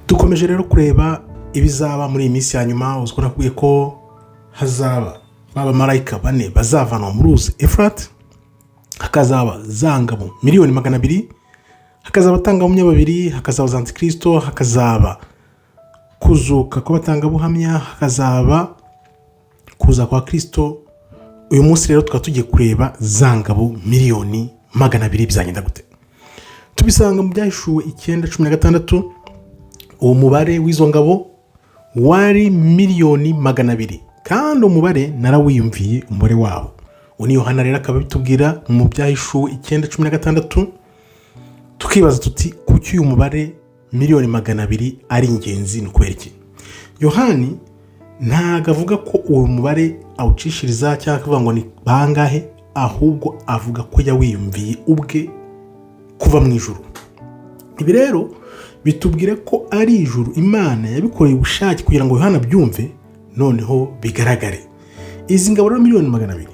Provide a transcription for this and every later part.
Dukomeje rero kureba ibizaba muri iyi minsi ya nyuma. Uziko nakubwiye ko hazaba abamarayika bane bazavanwa mu ruzi Efurati, hakazaba za ngabo 200,000,000, hakazaba abatangabuhamya babiri, hakazaba za antikirisito, hakazaba kuzuka kw'abatangabuhamya, hakazaba kuza kwa Kirisito. Uyu munsi rero tukaba tugiye kureba za ngabo 200,000,000 bizagenda gute. Tubisanga mu Byahishuwe 9:16. Uwo mubare w'izo ngabo wari 200,000,000, kandi umubare narawiyumviye, umubare wabo. Uwo ni Yohana rero akaba abitubwira mu Byahishuwe 9:16. Tukibaza tuti: kuki uyu mubare 200,000,000 ari ingenzi? Ni ukubera iki? Yohani ntabwo avuga ko uwo mubare awucishiriza cyangwa akavuga ngo ni bangahe, ahubwo avuga ko yawiyumviye ubwe kuva mu ijuru. Ibi rero bitubwira ko ari ijuru, Imana yabikoreye ubushake kugira ngo Yohana abyumve, noneho bigaragare. Izi ngabo rero 200,000,000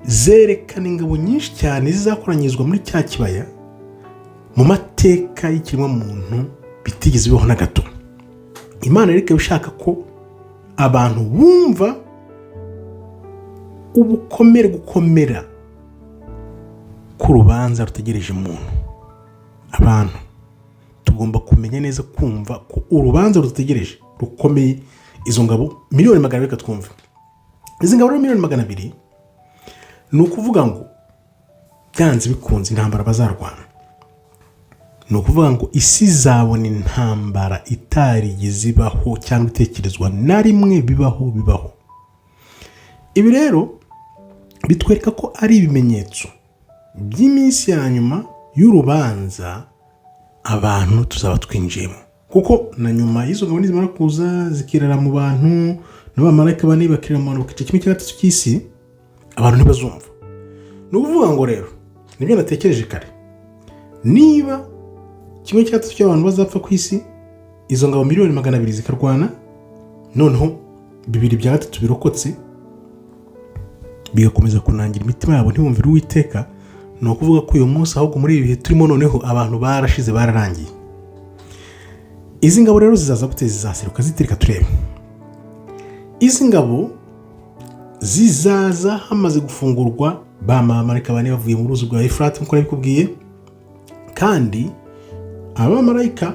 zerekana ingabo nyinshi cyane zizakoranyirizwa muri cya kibaya mu mateka y'ikiremwamuntu bitigeze bibaho na gato. Imana rero ikaba ishaka ko abantu bumva ubukomere, gukomera k'urubanza rutegereje umuntu. Abantu tugomba kumenya neza, kumva ko urubanza rudutegereje rukomeye. Izo ngabo 200,000,000, reka twumve izi ngabo rero 200,000,000. Ni ukuvuga ngo byanze bikunze intambara bazarwana, ni ukuvuga ngo isi izabona intambara itarigeze ibaho cyangwa itekerezwa na rimwe bibaho bibaho. Ibi rero bitwereka ko ari ibimenyetso by'iminsi ya nyuma y'urubanza abantu tuzaba twinjiyemo, kuko na nyuma y'izo ngabo nizimara kuza zikirara mu bantu, n'abamarayika bane bakirara mu bantu, bakica kimwe cya gatatu cy'isi, abantu ntibazumva. Ni ukuvuga ngo rero nibyo natekereje kare: niba kimwe cya gatatu cy'abantu bazapfa ku isi, izo ngabo 200,000,000 zikarwana, noneho bibiri bya gatatu birokotse bigakomeza kunangira imitima yabo, ntibumvire Uwiteka, ni ukuvuga ko uyu munsi, ahubwo muri ibi bihe turimo, noneho abantu barashize, bararangiye. Izi ngabo rero zizaza gute? Zizaseruka zitereka? Turebe. Izi ngabo zizaza hamaze gufungurwa ba bamarayika bane bavuye mu ruzi rwa Efurati, nk'uko nabikubwiye. Kandi abamarayika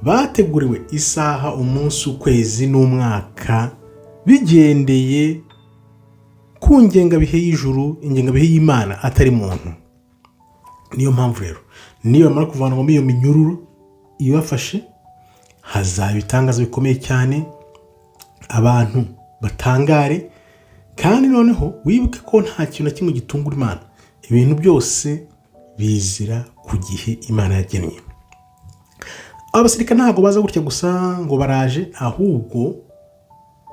bateguriwe isaha, umunsi, ukwezi n'umwaka, bigendeye ku ngengabihe y'ijuru, ingengabihe y'Imana, atari muntu. Niyo mpamvu rero niyo bamara kuvanwamo iyo minyururu ibafashe, hazaba ibitangaza bikomeye cyane, abantu batangare. Kandi noneho wibuke ko nta kintu na kimwe gitungura Imana, ibintu byose bizira ku gihe Imana yagennye. Abasirikare ntabwo baza gutya gusa ngo baraje, ahubwo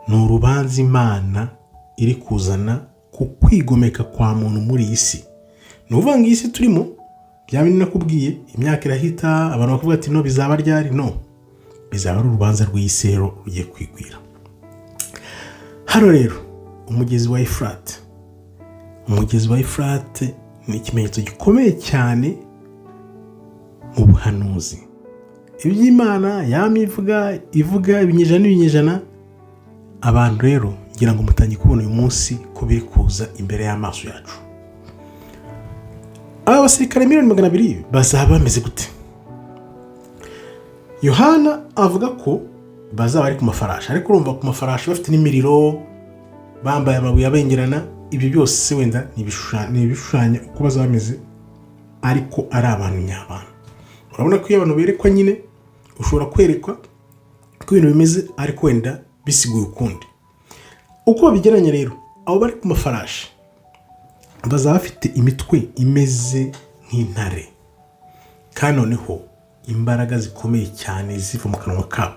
ni urubanza Imana iri kuzana ku kwigomeka kwa muntu muri iyi si. Ni ukuvuga ngo iyi si turimo, bya bindi nakubwiye, imyaka irahita, abantu bakavuga ati: "No bizaba ryari?" No bizaba ari urubanza rw'iyi rero rugiye kwigwira. Hano rero umugezi wa Efurate, umugezi wa Efurate ni ikimenyetso gikomeye cyane mu buhanuzi. Iby'Imana yama ivuga, ivuga ibinyejana n'ibinyejana. Abantu rero ngira ngo mutangiye kubona uyu munsi ko biri kuza imbere y'amaso yacu. Aba basirikare 200,000,000 bazaba bameze gute? Yohana avuga ko bazaba bari ku mafarashi, ariko urumva ku mafarashi bafite n'imiriro, bambaye amabuye abengerana. Ibyo byose wenda ni ibishushanya uko bazaba bameze, ariko ari abantu nyabantu. Urabona ko iyo abantu berekwa nyine, ushobora kwerekwa uko ibintu bimeze, ariko wenda bisiguye ukundi. Uko babigereranya rero, abo bari ku mafarashi bazaba bafite imitwe imeze nk'intare, kandi noneho imbaraga zikomeye cyane ziva mu kanwa kabo.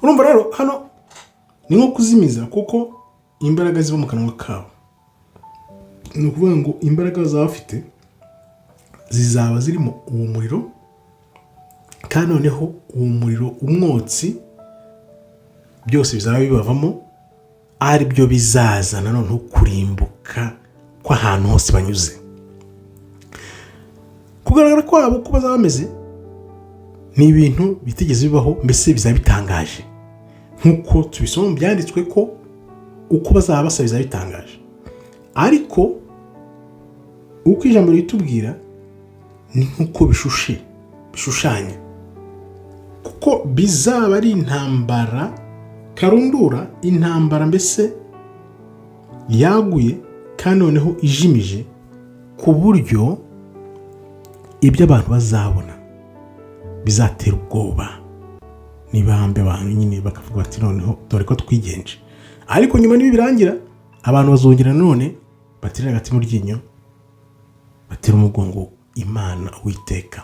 Urumva rero hano ni nko kuzimiza, kuko imbaraga ziva mu kanwa kabo, ni ukuvuga ngo imbaraga bazaba bafite zizaba zirimo uwo muriro, kandi noneho uwo muriro, umwotsi, byose bizaba bibavamo, ari byo bizazana noneho kurimbuka kw'ahantu hose banyuze. Kugaragara kwabo, uko bazaba bameze, Ni ibintu bitigeze bibaho, mbese bizaba bitangaje nk'uko tubisoma mu byanditswe ko uko bazaba basa bizaba bitangaje. Ariko uko ijambo ritubwira ni nk'uko bishushe bishushanya, kuko bizaba ari intambara karundura, intambara mbese yaguye kandi noneho ijimije, ku buryo ibyo abantu bazabona bizatera ubwoba nibambe abantu nyine bakavuga bati: "Noneho dore ko twigenje." Ariko nyuma niba birangira, abantu bazongera none baterera agati mu ryinyo, batera umugongo Imana Uwiteka.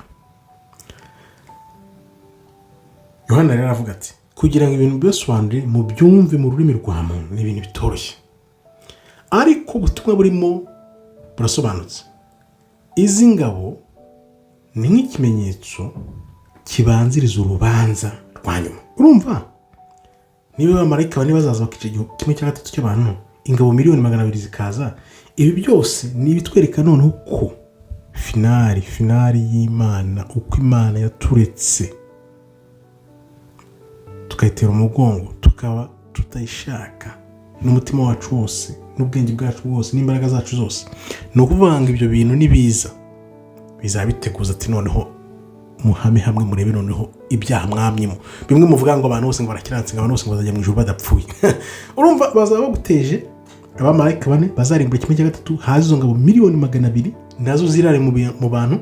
Yohana rero aravuga ati: "Kugira ngo ibintu bibasobanurire mubyumve mu rurimi rwa muntu ni ibintu bitoroshye, ariko ubutumwa burimo burasobanutse." Izi ngabo ni nk'ikimenyetso kibanziriza urubanza rwa nyuma. Urumva, niba abamarayika bane bazaza bakica 3/4 cy'abantu, ingabo 200,000,000 zikaza, ibi byose ni ibitwereka noneho ko finale y'Imana, uko Imana yaturetse tukayitera umugongo, tukaba tutayishaka n'umutima wacu wose n'ubwenge bwacu bwose n'imbaraga zacu zose. Ni ukuvuga ngo ibyo bintu nibiza bizaba biteguza ati: "Noneho muhame hamwe murebe noneho ibyaha mwamyemo." Bimwe muvuga ngo abantu bose ngo barakiranutse, ngo abantu bose ngo bazajya mu ijuru badapfuye. Urumva, bazaba baguteje abamarayika bane bazarimbura 1/3, haza izo ngabo 200,000,000 nazo zirare mu bantu.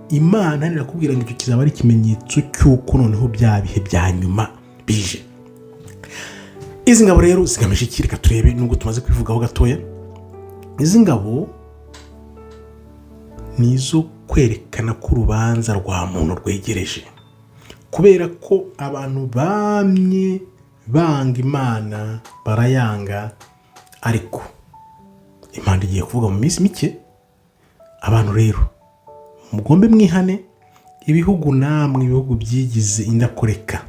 Imana irakubwira ngo icyo kizaba ari ikimenyetso cy'uko noneho bya bihe bya nyuma bije. Izi ngabo rero zigamije iki? Reka turebe, nubwo tumaze kubivugaho gatoya. Izi ngabo ni izo kwerekana ko urubanza rwa muntu rwegereje, kubera ko abantu bamye banga Imana, barayanga. Ariko Imana igiye kuvuga mu minsi mike: "Abantu rero mugombe mwihane." Ibihugu namwe, ibihugu byigize indakoreka,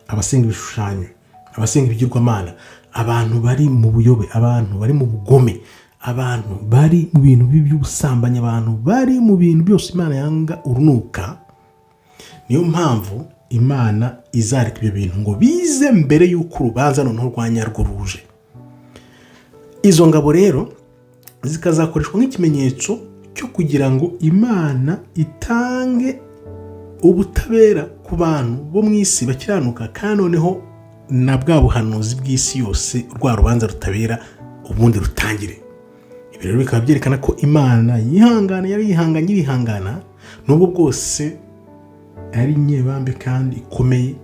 abasenga ibishushanyo, abasenga ibigirwamana, abantu bari mu buyobe, abantu bari mu bugome, abantu bari mu bintu bibi by'ubusambanyi, abantu bari mu bintu byose Imana yanga urunuka. Niyo mpamvu Imana izareka ibyo bintu ngo bize mbere y'uko urubanza noneho rwa nyarwo ruje. Izo ngabo rero zikazakoreshwa nk'ikimenyetso cyo kugira ngo Imana itange ubutabera ku bantu bo mu isi bakiranuka, kandi noneho na bwa buhanuzi bw'isi yose, rwa rubanza rutabera ubundi rutangire. Ibi rero bikaba byerekana ko Imana yihangana, yari yihanganye, irihangana, nubwo bwose ari nyebambe kandi ikomeye.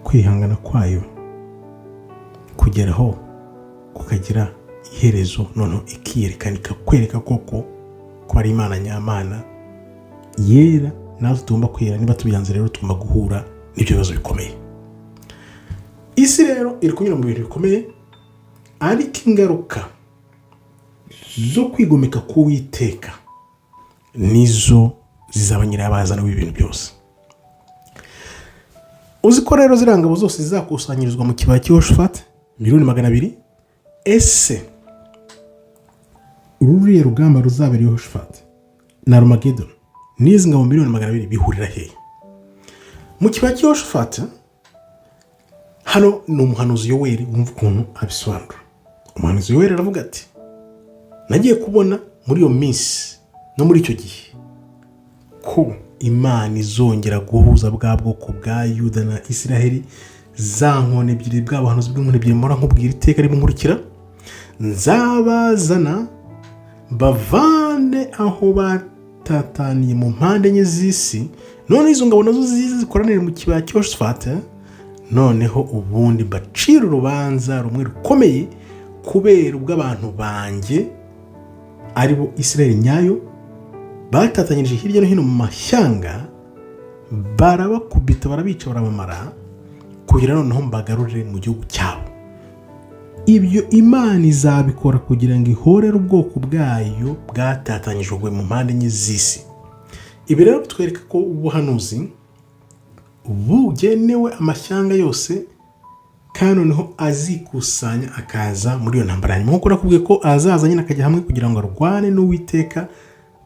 Kwihangana kwayo kugeraho kukagira iherezo, noneho ikiyerekana, ikakwereka koko ko ari Imana nyamana yera, natwe tugomba kwera. Niba tubiyanze rero, tugomba guhura n'ibyo bibazo bikomeye. Isi rero iri kunyura mu bintu bikomeye, ariko ingaruka zo kwigomeka k'Uwiteka nizo zizaba nyirabayazana w'ibintu byose. Uzi ko rero ziriya ngabo zose zizakusanyirizwa mu kibaya cy'Yehoshafati, 200,000,000. Ese ruriya rugamba ruzabera Yehoshafati na Armageddon n'izi ngabo 200,000,000 bihurira hehe? Mu kibaya cy'Yehoshafati hano ni umuhanuzi Yoweri, wumva ukuntu abisobanura. Umuhanuzi Yoweri aravuga ati: "Nagiye kubona muri iyo minsi no muri icyo gihe ko Imana izongera guhuza bwa bwoko bwa Yuda na Isiraheli, za nkoni ebyiri, bwa buhanuzi bw'inkoni ebyiri mpora nkubwira iteka rimwe nkurikira. Nzabazana bavane aho batataniye mu mpande enye z'isi, none izo ngabo nazo zize zikoranire mu kibaya cy'Yehoshafati, noneho ubundi mbacire urubanza rumwe rukomeye kubera ubw'abantu banjye, ari bo Isiraheli nyayo, batatanyirije hirya no hino mu mashyanga, barabakubita, barabica, barabamara, kugira noneho mbagarurire mu gihugu cyabo." Ibyo Imana izabikora kugira ngo ihorere ubwoko bwayo bwatatanyijwe mu mpande enye z'isi. Ibi rero bitwereka ko ubuhanuzi bugenewe amashyanga yose, kandi noneho azikusanya akaza muri iyo ntambara ya nyuma, nk'uko nakubwiye ko azaza nyine akajya hamwe kugira ngo arwane n'Uwiteka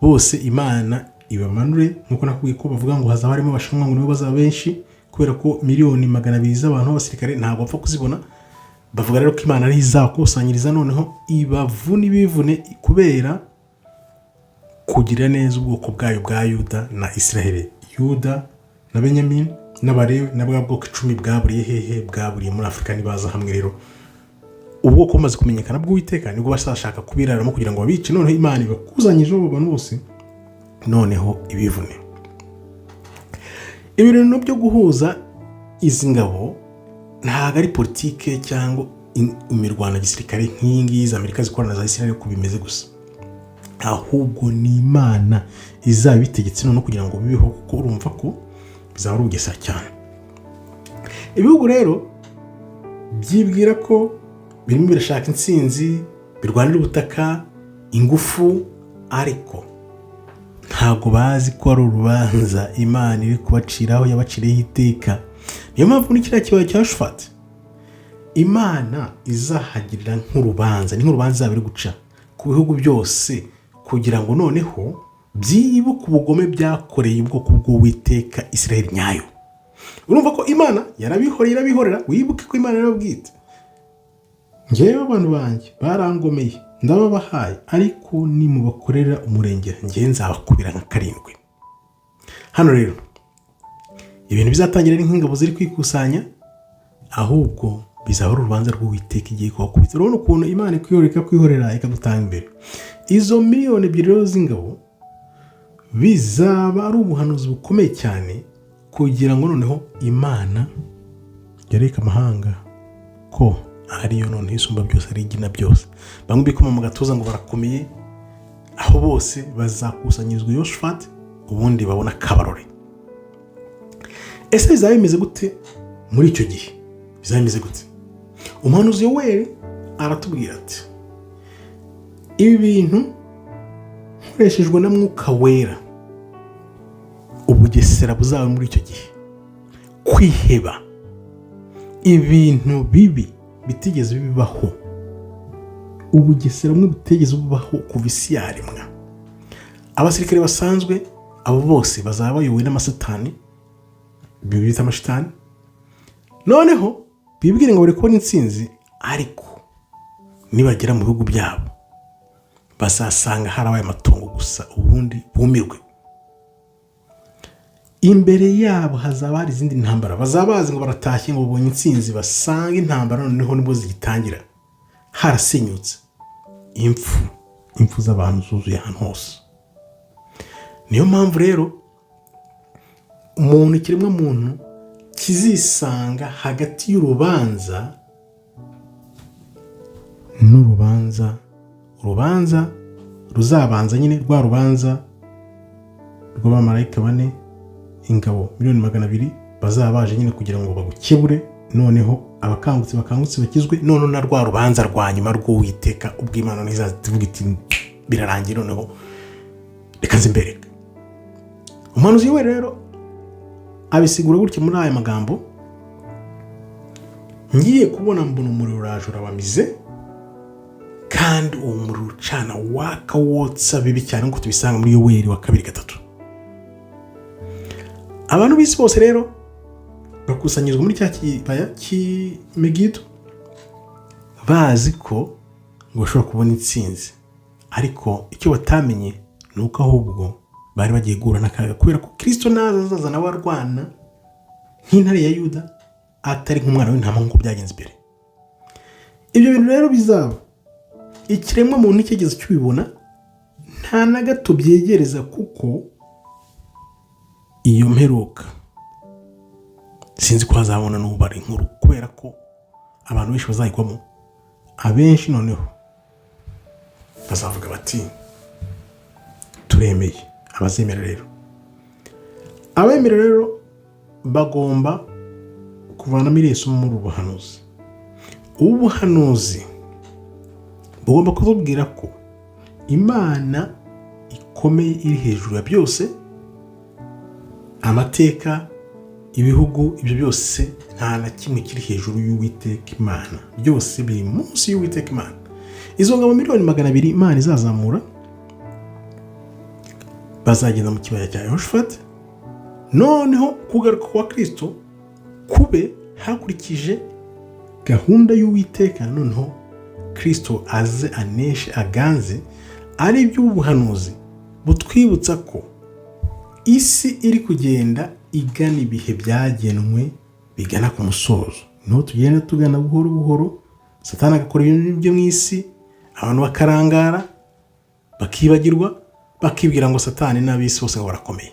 bose Imana. Ibamanure nk'uko nakubwiye ko bavuga ngo hazaba harimo Abashinwa, ngo nibo bazaba benshi, kubera ko 200,000,000 z'abantu b'abasirikare ntabwo bapfa kuzibona. Bavuga rero ko Imana ariyo izakusanyiriza, noneho ibavune ibivune, kubera kugira neza ubwoko bwayo bwa Yuda na Israheli, Yuda na Benyamini n'Abalewi na bwa bwoko 10 bwaburiye hehe? Bwaburiye muri Afurika. Nibaza hamwe rero, ubwoko bumaze kumenyekana bw'Uwiteka, nibwo bazashaka kubiraramo kugira ngo babice. Noneho Imana ibakusanyije abo bantu bose, noneho ibivune. Ibintu byo guhuza izi ngabo ntabwo ari politike cyangwa imirwano ya gisirikare nk'iyi ngiyi za Amerika zikorana na za Israel uko bimeze gusa, ahubwo ni Imana izaba ibitegetse noneho kugira ngo bibeho, kuko urumva ko bizaba ari ubugesera cyane. Ibihugu rero byibwira ko birimo birashaka intsinzi, birwanira ubutaka, ingufu, ariko ntabwo bazi ko ari urubanza Imana iri kubaciraho, yabaciriyeho iteka. Niyo mpamvu muri kiriya kibaya cya Shufati Imana izahagirira nk'urubanza, ni nk'urubanza izaba iri guca ku bihugu byose, kugira ngo noneho byibuke ubugome byakoreye ubwoko bw'Uwiteka, Israel nyayo. Urumva ko Imana yarabihoreye, irabihorera. Wibuke ko Imana yarabwite: "Ngewe abantu banjye barangomeye, ndababahaye, ariko nimubakorera umurengera, ngewe nzabakubira nka karindwi." Hano rero ibintu bizatangira ari nk'ingabo ziri kwikusanya, ahubwo bizaba ari urubanza rw'Uwiteka igiye kubakubita. Urabona ukuntu Imana ikwihorera, ikakwihorera, ikagutanga imbere. Izo 2 miliyoni rero z'ingabo bizaba ari ubuhanuzi bukomeye cyane, kugira ngo noneho Imana yereke amahanga ko ariyo noneho isumba byose, ari igina byose. Bamwe bikoma mu gatuza ngo barakomeye, aho bose bazakusanyirizwa Yoshufati, ubundi babona akabarore. Ese bizaba bimeze gute muri icyo gihe? Bizaba bimeze gute? Umuhanuzi Yoweri aratubwira ati: "Ibi bintu nkoreshejwe na Mwuka Wera, ubugesera buzaba muri icyo gihe, kwiheba, ibintu bibi bitigeze bibaho, ubugesera bumwe butigeze bubaho kuva isi yaremwa." Abasirikare basanzwe abo bose bazaba bayobowe n'amasatani, bita amashitani, noneho bibwire ngo bari kubona intsinzi, ariko nibagera mu bihugu byabo bazasanga harabaye amatongo gusa, ubundi bumirwe. Imbere yabo hazaba hari izindi ntambara. Bazaba bazi ngo baratashye, ngo babonye intsinzi, basanga intambara noneho nibwo zigitangira, harasenyutse, impfu, impfu z'abantu zuzuye ahantu hose. Niyo mpamvu rero umuntu, ikiremwa muntu kizisanga hagati y'urubanza n'urubanza. Urubanza ruzabanza nyine, rwa rubanza rw'abamarayika bane, ingabo 200,000,000 bazaba baje nyine kugira ngo bagukebure, noneho abakangutse bakangutse bakizwe, noneho na rwa rubanza rwa nyuma rw'Uwiteka, ubwo Imana ntizaza ivuga iti: "Birarangiye, noneho reka nzimbereke." Umuhanuzi we rero abisigura gutya muri aya magambo: "Ngiye kubona, mbona umuriro uraje urabamize, kandi uwo muriro ucana waka, wotsa bibi cyane," nk'uko tubisanga muri Yoweri wa kabiri 3. Abantu b'isi bose rero bakusanyirizwa muri cya kibaya cy'i Megido, bazi ko ngo bashobora kubona intsinzi, ariko icyo batamenye ni uko ahubwo bari bagiye guhura n'akaga, kubera ko Kirisito naza azaza nawe arwana nk'intare ya Yuda, atari nk'umwana w'intama nk'uko byagenze imbere. Ibyo bintu rero bizaba, ikiremwa muntu nticyigeze cyubibona, nta na gato byegereza, kuko iyo mperuka sinzi ko hazabona n'ubara inkuru, kubera ko abantu benshi bazayigwamo. Abenshi noneho bazavuga bati: "Turemeye." Abazemera rero, abemera rero bagomba kuvanamo iriya somo muri ubu buhanuzi. Ubu buhanuzi bugomba kutubwira ko Imana ikomeye, iri hejuru ya byose, amateka, ibihugu, ibyo byose nta na kimwe kiri hejuru y'Uwiteka Imana, byose biri munsi y'Uwiteka Imana. Izo ngabo 200,000,000 Imana izazamura bazaba ari Bazagenda mu kibaya cya Yehoshafati, noneho kugaruka kwa Kirisito kube hakurikije gahunda y'Uwiteka. Noneho Kirisito aze aneshe, aganze. Ari iby'ubuhanuzi butwibutsa ko isi iri kugenda igana ibihe byagenwe, bigana ku musozo. Niho tugenda tugana buhoro buhoro, Satani agakora ibintu byo mu isi, abantu bakarangara, bakibagirwa, bakibwira ngo Satani n'ab'isi bose ngo barakomeye.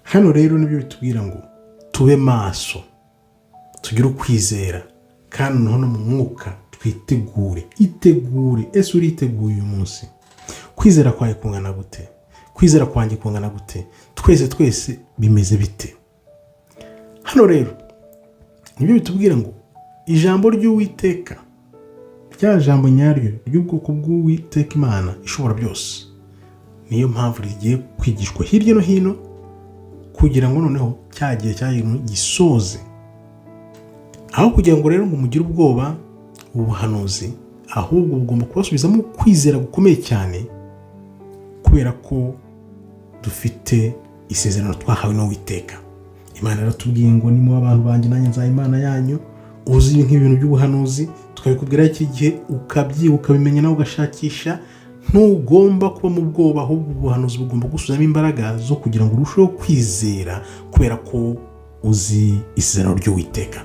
Hano rero nibyo bitubwira ngo tube maso, tugire ukwizera, kandi noneho no mu mwuka twitegure. Itegure. Ese uriteguye uyu munsi? Kwizera kwawe kungana gute? Kwizera kwanjye kungana gute? Twese twese bimeze bite? Hano rero nibyo bitubwira ngo ijambo ry'Uwiteka, rya jambo nyaryo ry'ubwoko bw'Uwiteka Imana ishobora byose, niyo mpamvu rigiye kwigishwa hirya no hino, kugira ngo noneho cya gihe cyagenwe gisoze. Aho kugira ngo rero ngo mugire ubwoba, ubuhanuzi ahubwo bugomba kubasubizamo kwizera gukomeye cyane, kubera ko dufite isezerano twahawe n'Uwiteka Imana. Yaratubwiye ngo: "Nimuba abantu banjye, nanjye nzaba Imana yanyu." Uzi nk'ibintu by'ubuhanuzi tukabikubwira iki gihe, ukabyiga, ukabimenya, nawe ugashakisha. Ntugomba kuba mu bwoba, ahubwo ubuhanuzi bugomba gusubizamo imbaraga zo kugira ngo urusheho kwizera, kubera ko uzi isezerano ry'Uwiteka.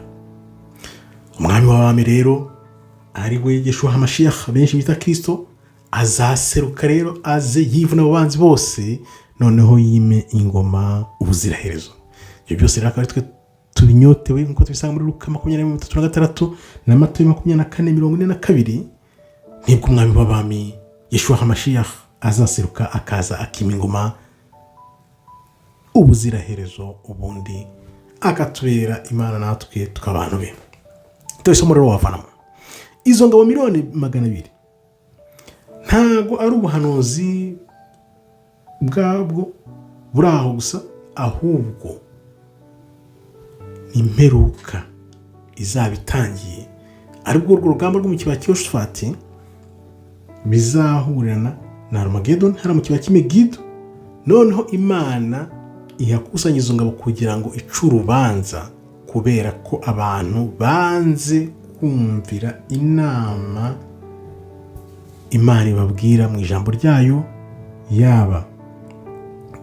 Umwami w'abami rero, ari we Yeshuwa Hamashiach benshi bita Kirisito, azaseruka rero, aze yivuna abo banzi bose, noneho yime ingoma ubuziraherezo. Ibyo byose rero akaba ari twe tubinyotewe, nk'uko tubisanga muri Luka 20:36 na Matayo 24:42. Nibwo umwami w'abami Yeshuwa Hamashiach azaseruka, akaza akima ingoma ubuziraherezo, ubundi akatubera Imana, natwe tukaba abantu be. Dore isomo rero wavanamo: izo ngabo 200,000,000 ntabwo ari ubuhanuzi bwabwo buri aho gusa, ahubwo ni imperuka izaba itangiye, aribwo urwo rugamba rwo mu kibaya cy'Yoshufati bizahurirana na Arumagedoni hariya mu kibaya cy'Imegido. Noneho Imana ihakusanya izo ngabo kugira ngo ice urubanza, kubera ko abantu banze kumvira inama Imana ibabwira mu ijambo ryayo, yaba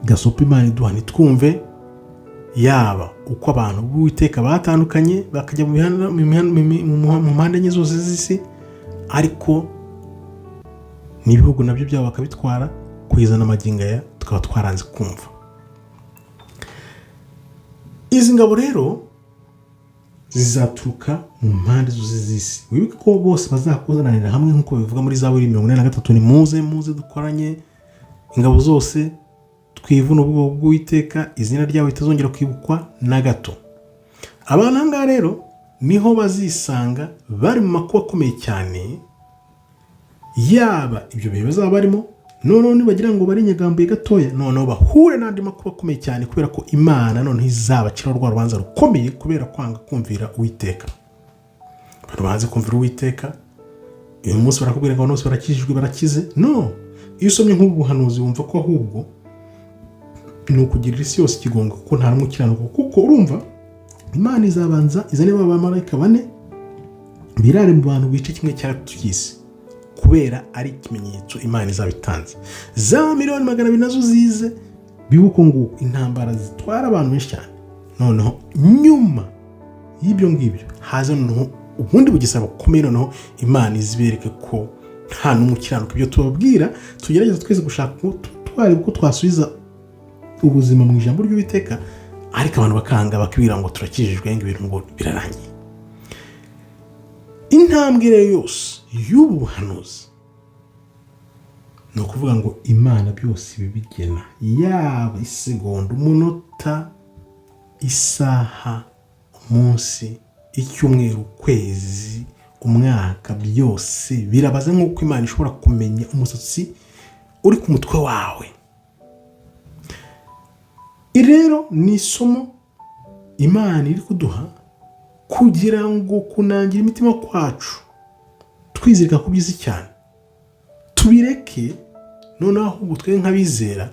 gasopo Imana iduha ntitwumve, yaba uko abantu b'Uwiteka batandukanye bakajya mu mpande enye zose z'isi, ariko n'ibihugu nabyo byabo bakabitwara. Kugeza n'amagingo aya tukaba twaranze kumva. Izi ngabo rero zizaturuka mu mpande zose z'isi. Wibuke ko bose bazakoranira hamwe, nk'uko bivuga muri Zaburi 83: "Ni muze, muze dukoranye ingabo zose, twivune ubwoko bw'Uwiteka, izina ryawe ritazongera kwibukwa na gato." Abantu aha ngaha rero niho bazisanga bari mu makuba akomeye cyane, yaba ibyo bihe bazaba barimo. Noneho nibagira ngo barinyagambuye gatoya, noneho bahure n'andi makuba akomeye cyane, kubera ko Imana noneho izabaciraho rwa rubanza rukomeye kubera kwanga kumvira Uwiteka. Abantu banze kumvira Uwiteka uyu munsi barakubwira ngo abantu bose barakijijwe, barakize. No iyo usomye nk'ubu buhanuzi, wumva ko ahubwo ni ukugirira isi yose ikigongo, kuko nta n'umwe ukiranuka. Kuko urumva Imana izabanza izane ba bamarayika bane, birare mu bantu, bice kimwe cya gatatu cy'isi, kubera ari ikimenyetso Imana izaba itanze. Za 200,000,000 nazo zize bibe uko nguko, intambara zitwara abantu benshi cyane. Noneho nyuma y'ibyo ngibyo haza noneho ubundi bugesera bukomeye, noneho Imana izibereke ko nta n'umwe ukiranuka. Ibyo tubabwira, tugerageza twese gushaka twareba uko twasubiza ubuzima mu ijambo ry'Uwiteka, ariko abantu bakanga, bakibwira ngo turakijijwe, ngo ibintu ngo birarangiye. Intambwe rero yose y'ubu buhanuzi ni ukuvuga ngo Imana byose ibibigena, yaba isegonda, umunota, isaha, umunsi, icyumweru, ukwezi, umwaka, byose birabaza, nk'uko Imana ishobora kumenya umusatsi uri ku mutwe wawe. Iri rero ni isomo Imana iri kuduha kugira ngo kunangira imitima kwacu, twizirika ku byiza cyane, tubireke, noneho ahubwo twe nk'abizera.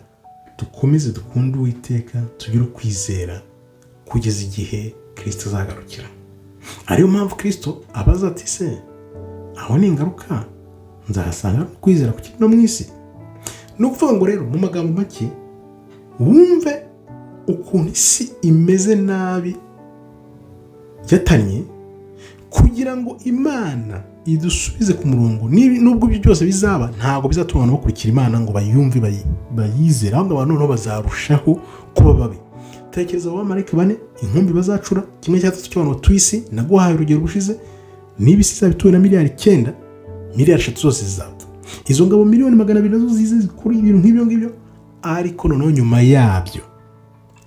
Dukomeze dukunde Uwiteka, tugire ukwizera kugeza igihe Kirisito azagarukira. Ariyo mpamvu Kirisito abaza ati: "Se aho ni ingaruka nzahasanga kwizera kukiri no mu isi?" Ni ukuvuga ngo rero, mu magambo make, wumve ukuntu isi imeze nabi, yatanye, kugira ngo Imana idusubize ku murongo. Nubwo ibyo byose bizaba, ntabwo bizatuma abantu bakurikira Imana ngo bayumve, bayizere, ahubwo abantu noneho bazarushaho kuba babi. Tekereza abo bamarayika bane, inkumbi bazacura, 1/3 cy'abantu batuye isi. Naguhaye urugero ubushize: niba isi izaba ituwe na miliyari 9, miliyari 3 zose zizapfa. Izo ngabo miliyoni 200 nazo zize zikora ibintu nk'ibyo ngibyo. Ariko noneho nyuma yabyo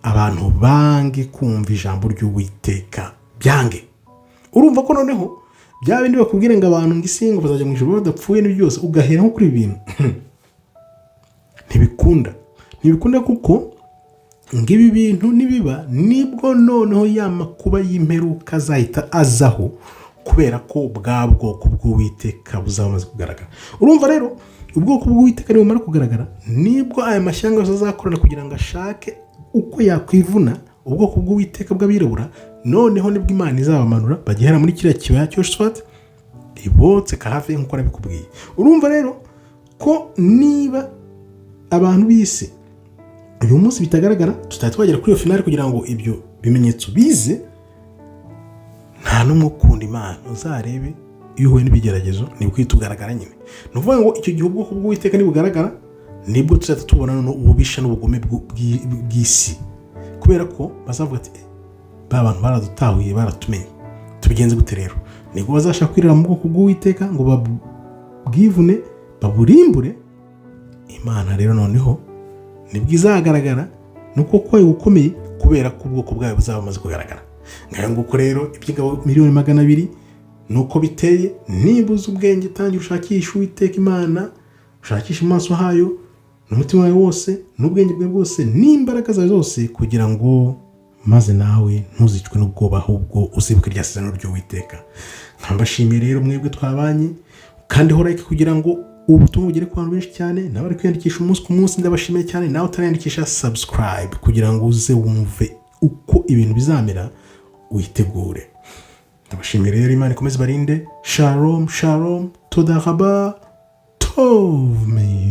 abantu bange kumva ijambo ry'Uwiteka, byange. Urumva ko noneho bya bindi bakubwira ngo abantu, ngo isi, ngo bazajya mu ijuru badapfuye n'ibyo byose, ugahera nko kuri ibi bintu, ntibikunda, ntibikunda, kuko ngo ibi bintu nibiba, nibwo noneho ya makuba y'imperuka azahita azaho, kubera ko bwa bwoko bw'Uwiteka buzaba bumaze kugaragara. Urumva rero, ubwoko bw'Uwiteka nibumara kugaragara, nibwo aya mashyanga yose azakorana kugira ngo ashake uko yakwivuna ubwoko bw'Uwiteka bw'abirabura. Noneho nibwo Imana izabamanura bagera muri kiriya kibaya cya Yehoshafati, ibotse kahave nk'uko nabikubwiye. Urumva rero ko niba abantu b'isi uyu munsi bitagaragara, tutari twagera kuri iyo finale kugira ngo ibyo bimenyetso bize, nta n'umwe ukunda Imana. Uzarebe iyo uhuye n'ibigeragezo, nibwo uhita ugaragara nyine. Ni ukuvuga ngo icyo gihe ubwoko bw'Uwiteka nibugaragara, nibwo tuzahita tubona noneho ububisha n'ubugome bw'isi, kubera ko bazavuga ati: "Ba bantu baradutahuye, baratumenye, tubigenze gute rero?" Nibwo bazashaka kwirira mu bwoko bw'Uwiteka ngo babwivune, baburimbure. Imana rero noneho nibwo izagaragara nuko kwayo gukomeye, kubera ko ubwoko bwayo buzaba bumaze kugaragara. Ngayo nguko rero iby'ingabo miliyoni 200 ni uko biteye. Niba uzi ubwenge, tangira ushakishe Uwiteka Imana, ushakishe amaso hayo n'umutima wawe wose n'ubwenge bwawe bwose n'imbaraga zawe zose, kugira ngo maze nawe ntuzicwe n'ubwoba, ahubwo uzibuke rya sezerano ry'Uwiteka. Nkambashimiye rero mwebwe twabanye, kandi like kugira ngo ubutumwa bugere ku bantu benshi cyane. Nawe ari kwiyandikisha umunsi ku munsi, ndabashimiye cyane. Nawe utariyandikisha, subscribe kugira ngo uze wumve uko ibintu bizamera, witegure. Ndabashimiye rero, Imana ikomeze barinde. Shalom, shalom, toda raba, tov meyod.